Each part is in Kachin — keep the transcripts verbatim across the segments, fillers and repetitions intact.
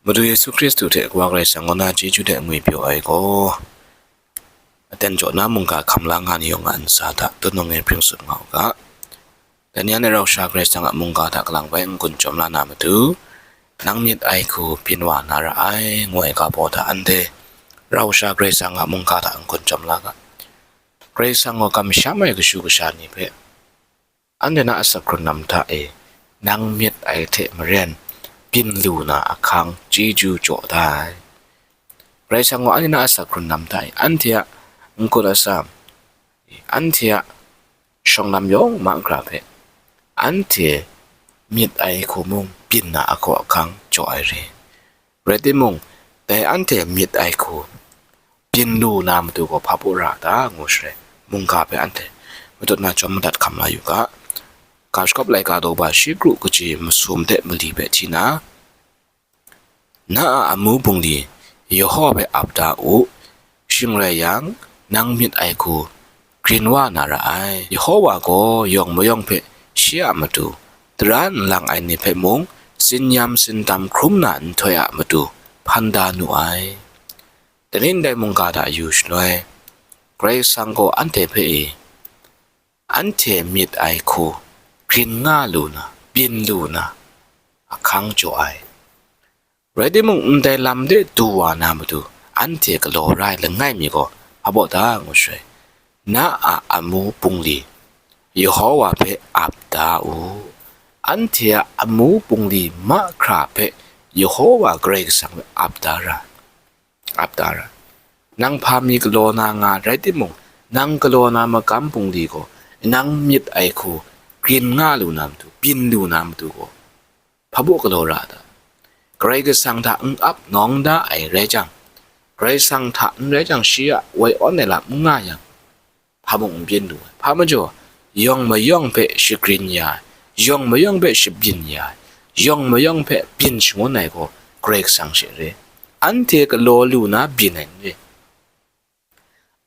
Madu Yesu Hkristu hte Kawa Karai Kasang kaw na chyeju hte ngwi pyaw ai gaw, aten jaw na mungga hkam la nga ni yawng a ntsa hta tunung e hpring tsun nga u ga. Dai ni anhte rau sha Karai Kasang a mungga hta kalang bai n-gun chyawm la na matu, nang myit ai hku byin wa na ra ai, ngu ai ga baw hta anhte rau sha Karai Kasang a mungga hta n-gun chyawm la ga. Karai Kasang gaw kamsham ai kashu kasha ni hpe, anhte na asak hkrun lam hta e, nang myit ai hte maren byin lu na ahkang chyeju jaw da ai. Karai Kasang gaw anhte na asak hkrun lam hta e, anhte a n-gun atsam, anhte a shawng lam yawng mahkra hpe, anhte myit ai hku mung byin na ahkaw ahkang jaw ai re. Rai timung, dai anhte myit ai hku byin lu na matu gaw hpa baw ra ta, ngu shaloi, mungga hpe anhte matut na chyawm madat hkam la yu ga. Ga shagawp laika daw ba shi kru kaji masum de mali hpe hti na, na a amu bungli Yehova hpe ap da u, shing rai yang, nang myit ai hku grin wa na ra ai. Yehova gaw yawng mayawng hpe shi a matu, tara nlang ai ni hpe mung, tsinyam tsindam hkrum na nhtoi a matu hpan da nu ai. Dai ni ndai mungga hta yu shaloi, Karai Kasang gaw anhte hpe e, anhte myit ai hku grin nga lu na, byin lu na, ahkang jaw ai. Rai timung, ndai lam de du wa na matu, anhte galaw ra ai langai mi gaw hpa baw ta, ngu shaloi, na a amu bungli Yehova hpe ap da u. Anhte a amu bungli mahkra hpe Yehova Karai Kasang hpe ap da ra, ap da ra. Nang hpa mi galaw na nga rai timung, nang galaw na magam bungli gaw nang myit ai hku grin nga lu na matu, byin lu na matu gaw, hpa baw galaw ra ta? Karai Kasang hta n ap nawng da ai rai jang, Karai Kasang hta n rai jang, shi a woi awn ai lam n nga yang, hpa mung n byin lu ai. Hpa majaw, yawng mayawng hpe shagrin ya ai, yawng mayawng hpe shabyin ya ai, yawng mayawng hpe byin shangun ai gaw Karai Kasang she re. Anhte galaw lu na byin ai n re.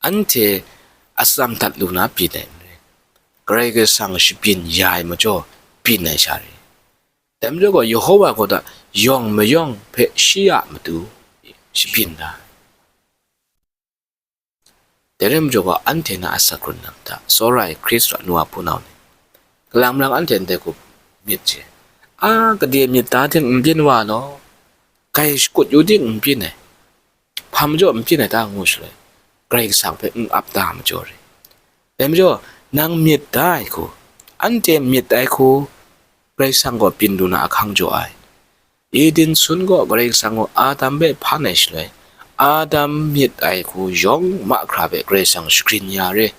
Anhte atsam dat lu na byin ai n re. Karai Kasang shabyin ya ai majaw byin ai sha re. Dai majaw gaw, Yehova gaw ta yawng mayawng hpe shi a matu shabyin da ai. Dai rai majaw gaw, anhte na asak hkrun lam hta, tsawra ai Hkristu a nu a hpunau ni, kalang marang anhte ndai hku myit hte, a, gade myit da ting n byin wa law, grai shakut yu ting n byin ai, hpa majaw n byin ai ta, ngu shaloi, Karai Kasang hpe n ap da majaw re. Dai majaw, nang myit da ai hku, anhte myit ai hku, Karai Kasang gaw byin lu na ahkang jaw ai. Eden sun gaw Karai Kasang gaw Adam hpe hpan ai shaloi, Adam myit ai hku yawng mahkra hpe Karai Kasang shagrin ya re.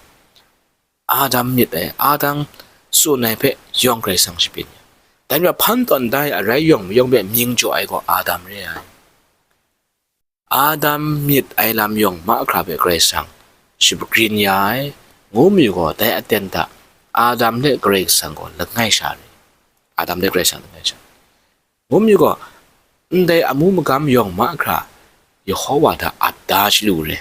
Adam myit ai, Adam tsun ai hpe yawng Karai Kasang shabyin ya. Dai majaw, hpan tawn da ai arai yawng mayawng hpe mying jaw ai gaw Adam re ai. Adam myit ai lam yawng mahkra hpe Karai Kasang shagrin ya ai, ngu mayu gaw, dai aten hta Adam hte Karai Kasang gaw langai sha re. Adam hte Karai Kasang langai sha. Ngu mayu gaw, ndai amu magam yawng mahkra Yehova hta ap da shalu re.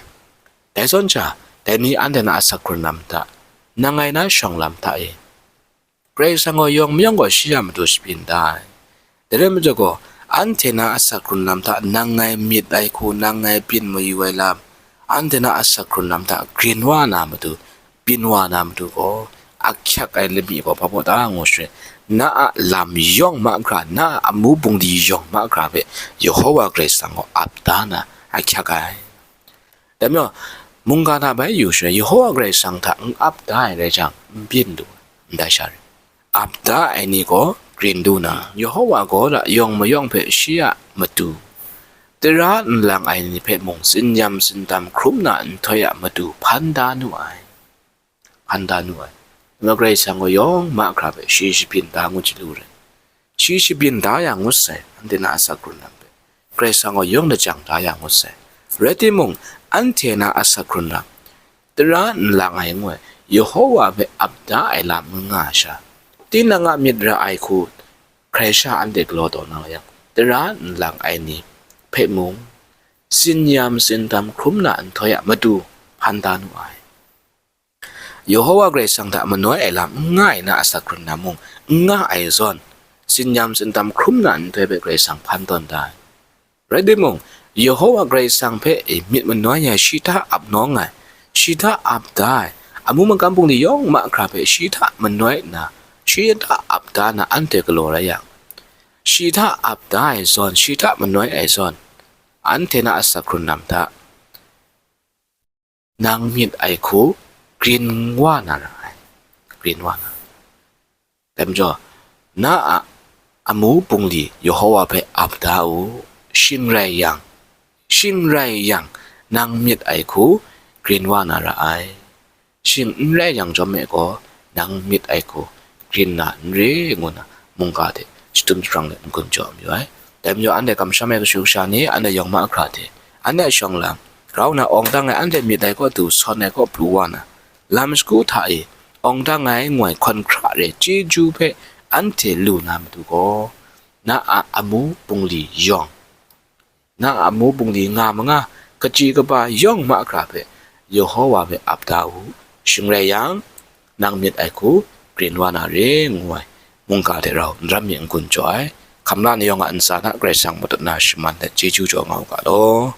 Dai zawn sha, dai ni anhte na asak hkrun lam hta, nang ai na shawng lam hta e, Karai Kasang gaw yawng mayawng gaw shi a matu shabyin da ai. Dai rai majaw gaw, anhte na asak hkrun lam hta nang ngai myit ai hku, nang ngai byin mayu ai lam, anhte na asak hkrun lam hta grin wa na matu, byin wa na matu gaw, ahkyak ai lamik gaw hpa baw ta, ngu shaloi, na a lam yawng mahkra, na a amu bungli yawng mahkra hpe Yehova Karai Kasang gaw ap da na ahkyak ai. Dai majaw, mungga hta bai yu shaloi, Yehova Karai Kasang hta n ap da ai rai jang, n byin lu ai, ndai sha re. Ap da ai ni gaw grin lu na, Yehova gaw la yawng mayawng hpe shi a matu, tara nlang ai ni hpe mung tsinyam tsindam hkrum na nhtoi a matu hpan da nu ai. Hpan da nu ai. Dai majaw Karai Kasang gaw yawng mahkra hpe shi shabyin da ngut chyalu rai. Shi shabyin da ya ngut sai, anhte na asak hkrun lam hpe. Karai Kasang gaw yawng lajang da ya ngut sai. Rai timung, anhte na asak hkrun lam, tara nlang ai ngu ai, Yehova hpe ap da ai lam n nga ai sha, tinang a myit ra ai hku hkrai sha anhte galaw taw na yang, tara nlang ai ni hpe mung, tsinyam tsindam hkrum na nhtoi a matu hpan da nu ai. Yehova Karai Kasang hta manoi ai lam n nga ai na asak hkrun lam mung n nga ai zawn, tsinyam tsindam hkrum na nhtoi hpe Karai Kasang hpan tawn da ai. Rai timung, Yehowa Karai Kasang hpe myit manoi ai, shi hta ap nawng ai, shi hta ap da ai, amu makam bungli yawng mahkra hpe shi hta manoi nna, shi hta ap da na anhte galaw rai yang, shi hta ap da ai zawn, shi hta manoi ai zawn, anhte na asak hkrun lam hta nang myit ai hku grin wa na ra ai, grin wa na. Dai majaw, na a amu bungli Yehowa hpe ap da u, shing rai yang, shing rai yang, nang myit ai hku grin wa na ra ai. Shing n rai yang chyawm e gaw, nang myit ai hku grin na n re, ngu na mungga hte shadum sharang let n-gun jaw mayu ai. Dai majaw, anhte kamsham ai kashu kasha ni, anhte yawng mahkra hte, anhte a shawng lam, grau nna awng dang ai, anhte myit ai kaw du, sawn ai kaw pru wa na, lam shagu hta e awng dang ai, ngu ai hkawn hkra re chyeju hpe anhte lu na matu gaw, na a amu bungli yawng, na a amu bungli nga manga, kachyi kaba yawng mahkra hpe Yehowa hpe ap da u, shing rai yang, nang myit ai hku grin wa na re, ngu ai mungga hte rau n ram mi n-gun jaw ai. Hkamla ni yawng a ntsa hta Karai Kasang matut na shaman let chyeju jaw nga u ga law.